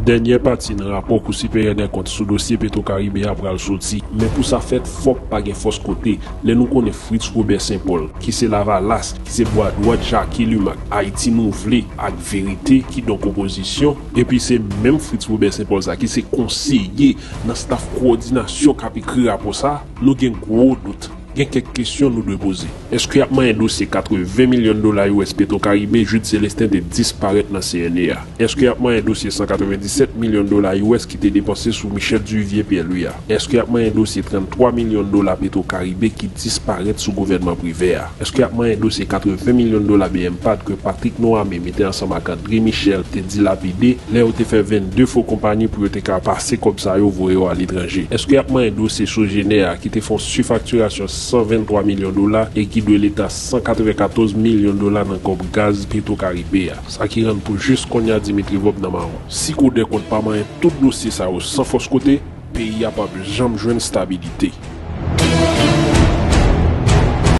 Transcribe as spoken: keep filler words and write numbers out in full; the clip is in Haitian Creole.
Dènyè pati nan rapò Kou Siperyè dè Kont sou dosye Petro Caribe a pral soti. Men pou sa fèt, fòk pa gen fòs kote. Lè nou konnen Fritz Robert Saint Paul, ki se Lavalas, ki se bwa dwat Jacky Lumac, Ayiti Nou Vle ak Verite, kidonk opozisyon, epi se menm Fritz Robert Saint Paul sa ki se konseye nan staf kowòdinasyon k ap ekri rapò sa, nou gen gwo dout. Gen kèk kesyon nou dwe poze. Èske y ap manyen dosye katreven milyon dola U S Petro Caribe Jude Célestin te disparèt nan C N E a? Èske y ap manyen dosye san katrevenndisèt milyon dola U S ki te depanse sou Michel Duvivier Pierre-Louis a? Èske y ap manyen dosye tranntwa milyon dola Petro Caribe ki disparèt sou gouvènman Privè a? Èske y ap manyen dosye katreven milyon dola B M pad ke Patrick Noamé mete ansanm ak André Michel te dilapide lè yo te fè vennde fo konpayi pou yo te ka pase kòb sa yo voye yo aletranje? Èske y ap manyen dosye Sogener a ki te fè yon sifaktirasyon san venntwa milyon dola e ki dwe Leta san katrevenkatòz milyon dola nan kòb gaz Petro Caribe a? Sa ki rann pou jis kounye a Dimitri Vorbe nan mawon. Si Kou dè Kont pa manyen tout dosye sa yo san fòs kote, peyi a p ap janm jwenn stabilite.